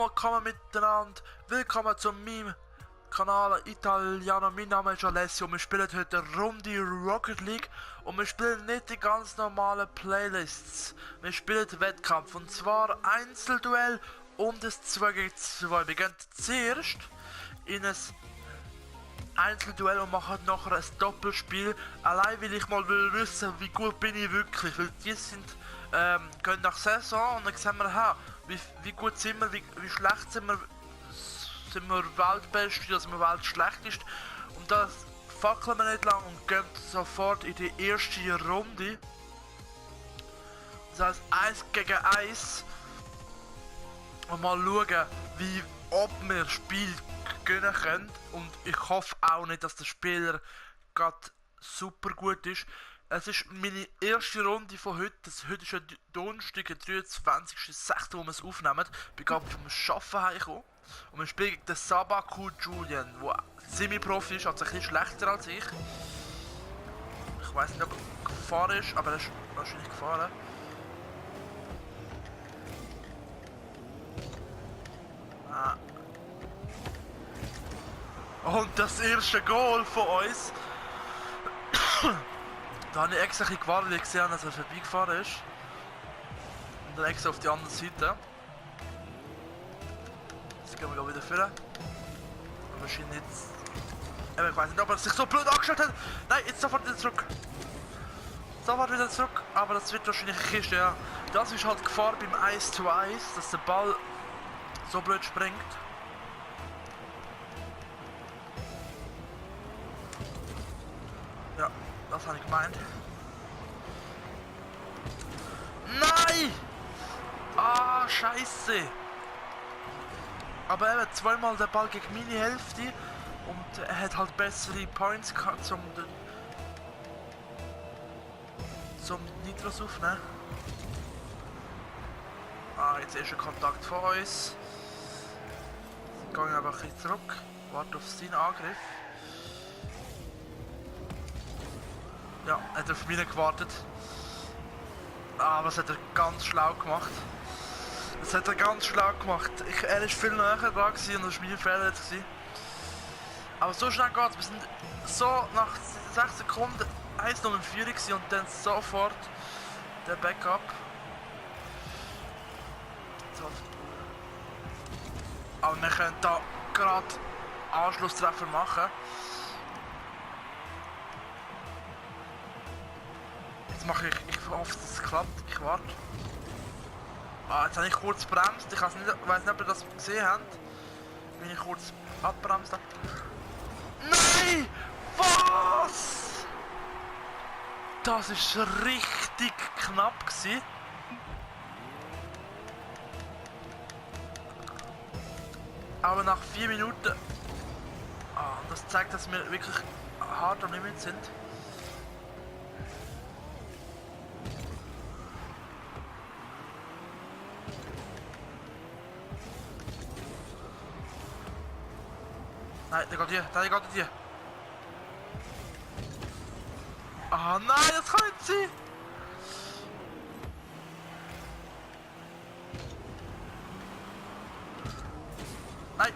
willkommen miteinander. Willkommen zu meinem Kanal Italiano. Mein Name ist Alessio. Wir spielen heute eine Runde Rocket League und wir spielen nicht die ganz normalen Playlists. Wir spielen Wettkampf und zwar Einzelduell und das 2 gegen 2. Wir gehen zuerst in ein Einzelduell und machen nachher ein Doppelspiel. Allein will ich mal wissen, wie gut bin ich wirklich, weil die sind gehen nach Saison und dann sehen wir, wie gut sind wir, wie schlecht sind wir Weltbest, dass wir weltschlechtest. Und das fackeln wir nicht lang und gehen sofort in die erste Runde. Das heißt 1 gegen 1 und mal schauen, ob wir das Spiel gewinnen können. Und ich hoffe auch nicht, dass der Spieler gerade super gut ist. Es ist meine erste Runde von heute. Heute ist ja Donnerstag, der 23.06., wo wir es aufnehmen. Ich bin gerade vom Arbeiten heimgekommen. Und wir spielen gegen den Sabaku Julian, der Semi-Profi ist, also ein bisschen schlechter als ich. Ich weiß nicht, ob er gefahren ist, aber er ist wahrscheinlich gefahren. Und das erste Goal von uns. Da habe ich extra ein bisschen gewartet, weil ich gesehen habe, dass er vorbeigefahren ist. Und dann extra auf die andere Seite. Jetzt gehen wir wieder vor. Und wahrscheinlich jetzt... Ich weiß nicht, ob er sich so blöd angestellt hat. Nein, jetzt sofort wieder zurück. Sofort wieder zurück. Aber das wird wahrscheinlich eine Kiste, ja. Das ist halt Gefahr beim 1:1, dass der Ball so blöd springt. Ja, das habe ich gemeint. Nein! Ah, scheiße! Aber er hat zweimal den Ball gegen meine Hälfte und er hat halt bessere Points gehabt zum Nitros aufnehmen. Ah, jetzt ist ein Kontakt von uns. Jetzt gehe ich einfach ein bisschen zurück, warte auf seinen Angriff. Ja, er hat auf mich gewartet. Ah, was hat er ganz schlau gemacht. Das hat er ganz schlau gemacht. Er ist viel näher dran gewesen und das war mein Fehler jetzt gewesen. Aber so schnell geht's. Wir sind so nach 6 Sekunden 1:0 in Führung gewesen und dann sofort der Backup. So. Aber wir können da gerade Anschlusstreffer machen. Jetzt mache ich hoffe, dass es klappt. Ich warte. Ah, jetzt habe ich kurz bremst. Ich weiß nicht, ob ihr das gesehen habt. Wenn ich kurz abbremst habe. Nein! Was? Das ist richtig knapp gewesen. Aber nach 4 Minuten. Ah, das zeigt, dass wir wirklich hart am Limit sind. Nein, der geht hier. Ah nein, das kann nicht sein! Nein!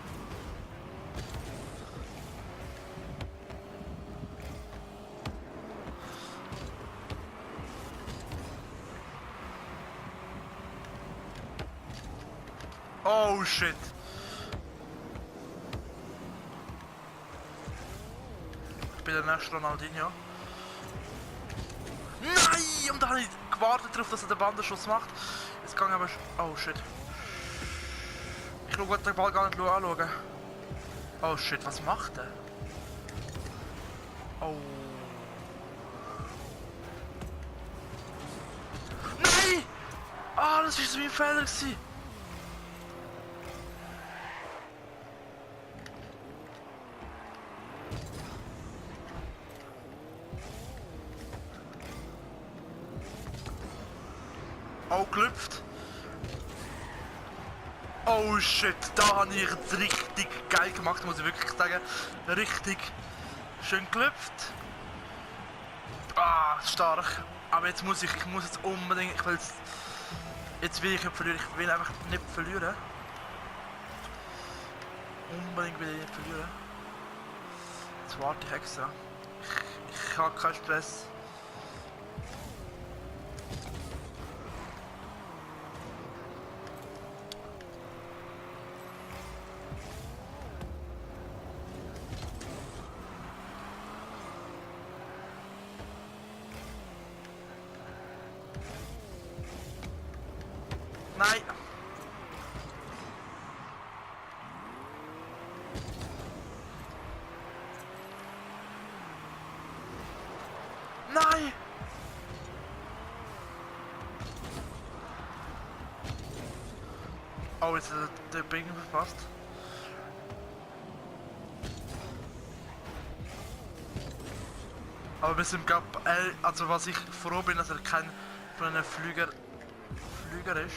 Oh shit! Ich bin der nächste Ronaldinho. Nein! Und da habe ich gewartet darauf, dass er den Bandenschuss macht. Jetzt kann ich aber... Oh shit. Ich schaue den Ball gar nicht anschauen. Oh shit, was macht er? Oh. Nein! Ah, das war so ein Fehler gewesen. Oh, gelüpft. Oh shit, da habe ich jetzt richtig geil gemacht, muss ich wirklich sagen. Richtig schön gelüpft. Ah, stark. Aber jetzt muss ich muss jetzt unbedingt, jetzt will ich nicht verlieren, ich will einfach nicht verlieren. unbedingt wieder nicht verlieren. Jetzt warte ich extra. Ich habe keinen Stress. Nein! Nein! Oh, jetzt ist der Bing verpasst. Aber wir sind glaub, also was ich froh bin, dass er kein von einem Flüger ist.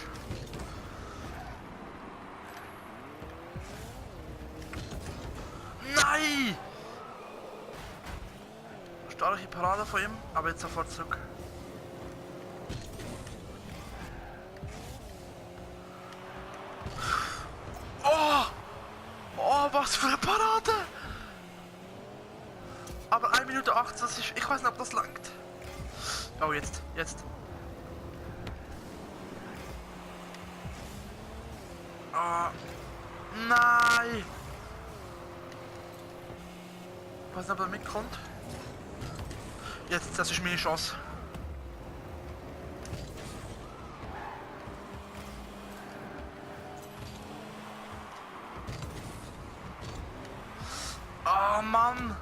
Nein! Starke Parade von ihm, aber jetzt sofort zurück. Oh! Oh, was für eine Parade! Aber 1 Minute 18, das ist, ich weiß nicht, ob das langt. Oh, jetzt. Oh, nein! Ich weiß nicht, ob er mitkommt. Jetzt, das ist meine Chance. Oh Mann!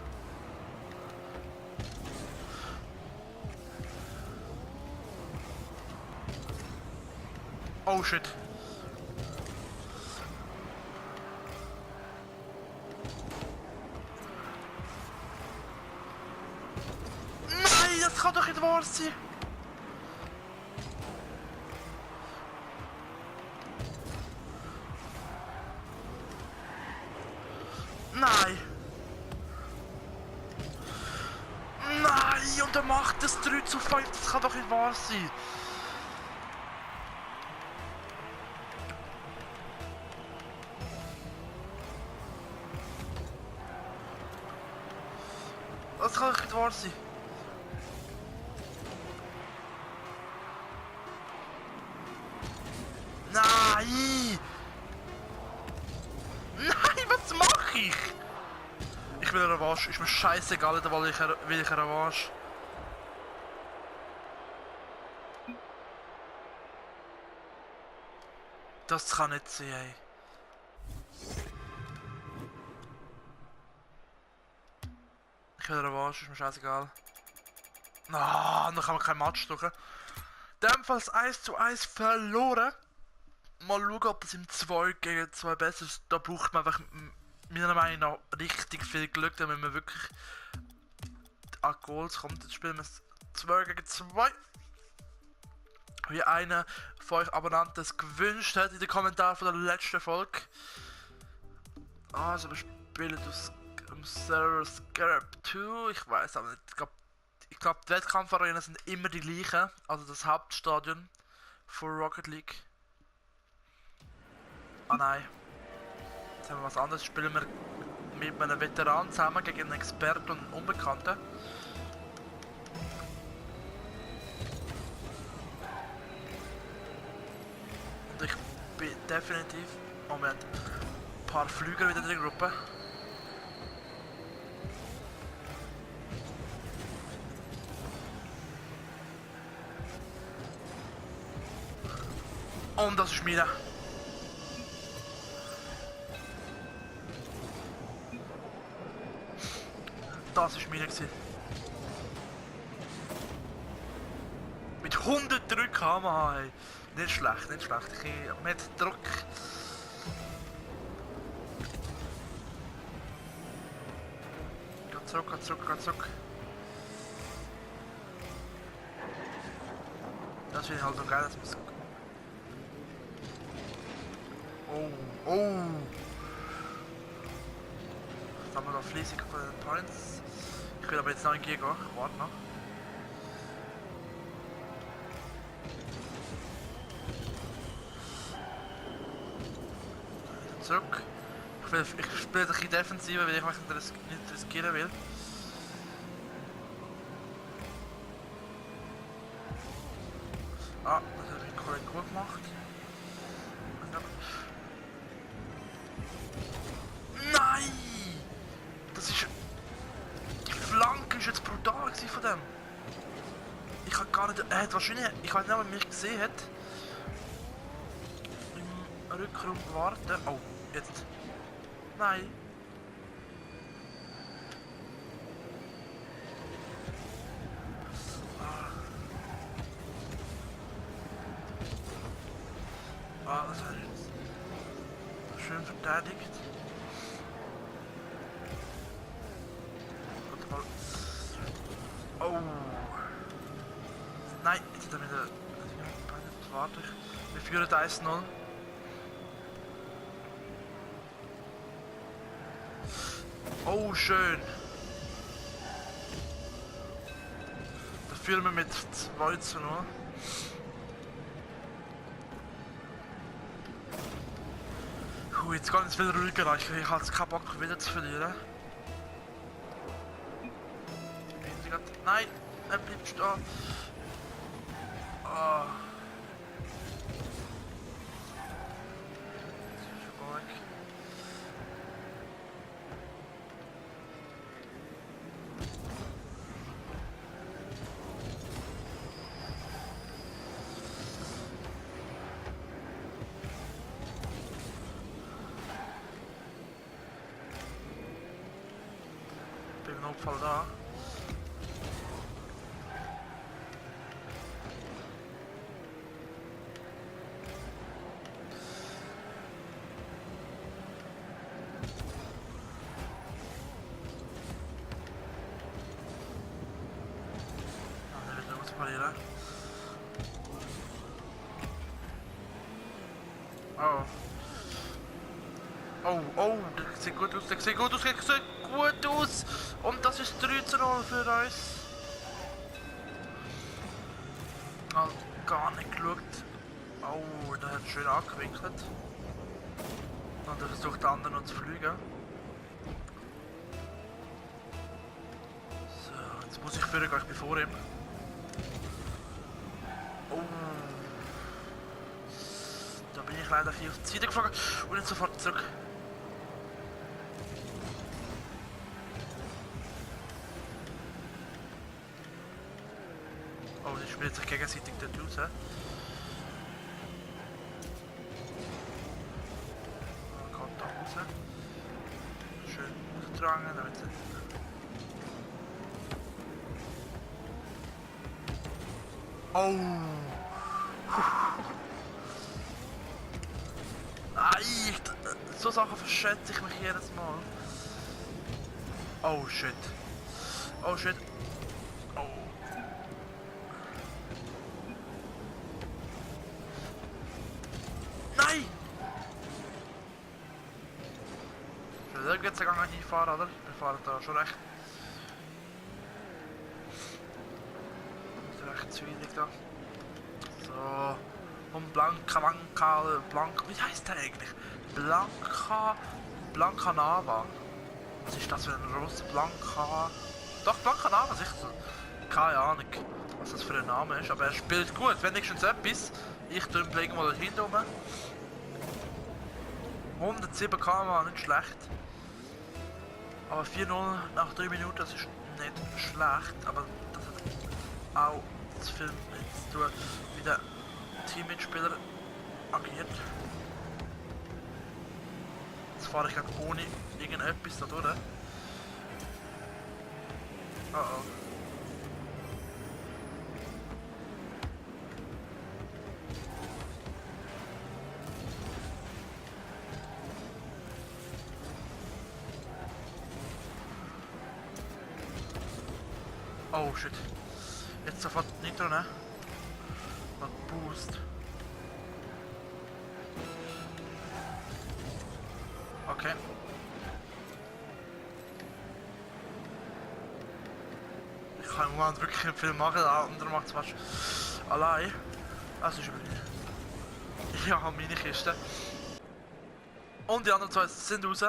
Oh shit. Nein, das kann doch nicht wahr sein. Nein. Nein, und er macht das 3:5, das kann doch nicht wahr sein. Das kann doch nicht wahr sein. Nein! Nein, was mache ich? Ich will eine Revanche. Ist mir scheißegal, da will ich eine Revanche. Das kann nicht sein, ey. Ich will eine Revanche, ist mir scheißegal. Ah, dann kann man kein Match drücken. Ebenfalls 1:1 verloren. Mal schauen, ob das im 2 gegen 2 besser ist. Da braucht man einfach meiner Meinung nach richtig viel Glück, damit man wirklich an Goals kommt. Jetzt spielen wir es 2 gegen 2. Wie einer von euch Abonnenten es gewünscht hat in den Kommentaren von der letzten Folge. Also wir spielen das Server Scarab 2. Ich weiß aber nicht. Ich glaube die Wettkampfarenen sind immer die gleichen. Also das Hauptstadion von Rocket League. Ah nein. Jetzt haben wir was anderes. Spielen wir mit einem Veteran zusammen gegen einen Experten und einen Unbekannten. Und ich bin definitiv... Moment. Ein paar Flüger wieder in der Gruppe. Und das ist meine. Das ist meine gewesen. Mit 103 km/h. Nicht schlecht, nicht schlecht. Ich mit Druck. Geht zurück, geht zurück, geht zurück. Das finde ich halt so geil, dass man es... Oh. Jetzt haben wir noch fließig von den Points. Ich will aber jetzt noch in Gear gehen. Warte noch. Zurück. Ich Ich spiele ein bisschen defensiver, weil ich mich nicht riskieren will. Ah, das hat mein Kollege gut gemacht. Nein! Das ist... Die Flanke ist jetzt brutal von dem. Ich habe gar nicht... Er hat wahrscheinlich... Ich weiß nicht, ob er mich gesehen hat. Im Rückraum warten. Oh, jetzt. Nein. Ah, das hat jetzt schön verteidigt. Oh. Nein, jetzt hat er wieder... Warte ich. Wir führen 1-0. Oh, schön. Da führen wir mit 2-0. Jetzt geht es wieder ruhiger. Ich habe keinen Bock wieder zu verlieren. Nein, er bleibt stehen. Oh. Ich bin Notfall da. Oh. Oh, oh, das sieht gut aus, das sieht gut aus, das sieht gut aus. Und das ist 3-0 für uns. Also gar nicht geschaut. Oh, der hat schön angewinkelt. Und er versucht den anderen noch zu fliegen. So, jetzt muss ich führen, ich bin vor ihm. Oh. Da bin ich leider hier auf die Seite geflogen und jetzt sofort zurück. Oh, die spielt sich gegenseitig dort raus. Dann kommt da raus. Schön durchdrangen, damit sie... Oh! So Sachen verschätze ich mich jedes Mal. Oh shit. Oh shit. Oh. Nein! Ich will jetzt gar nicht hinfahren, oder? Wir fahren da schon recht. Das ist recht zwiebelig da. So. Und Blanca, wie heißt der eigentlich? Blanca Nava. Was ist das für ein Ross? Doch, Blanca Nava, sicher. Keine Ahnung, was das für ein Name ist, aber er spielt gut, wenigstens etwas. Ich dümpel irgendwo da hinten rum. 107 km/h, nicht schlecht. Aber 4-0 nach 3 Minuten, das ist nicht schlecht, aber das hat auch zu viel zu tun, wie der Teammitspieler agiert. Jetzt fahre ich gerade ohne irgendetwas da durch. Oh oh. Oh shit. Jetzt sofort Nitro, ne? Mal Boost. Okay. Ich kann im Moment wirklich nicht viel machen, der andere macht es fast allein. Das ist übrigens. Ich habe meine Kiste. Und die anderen zwei sind raus.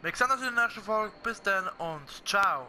Wir sehen uns in der nächsten Folge. Bis dann und ciao.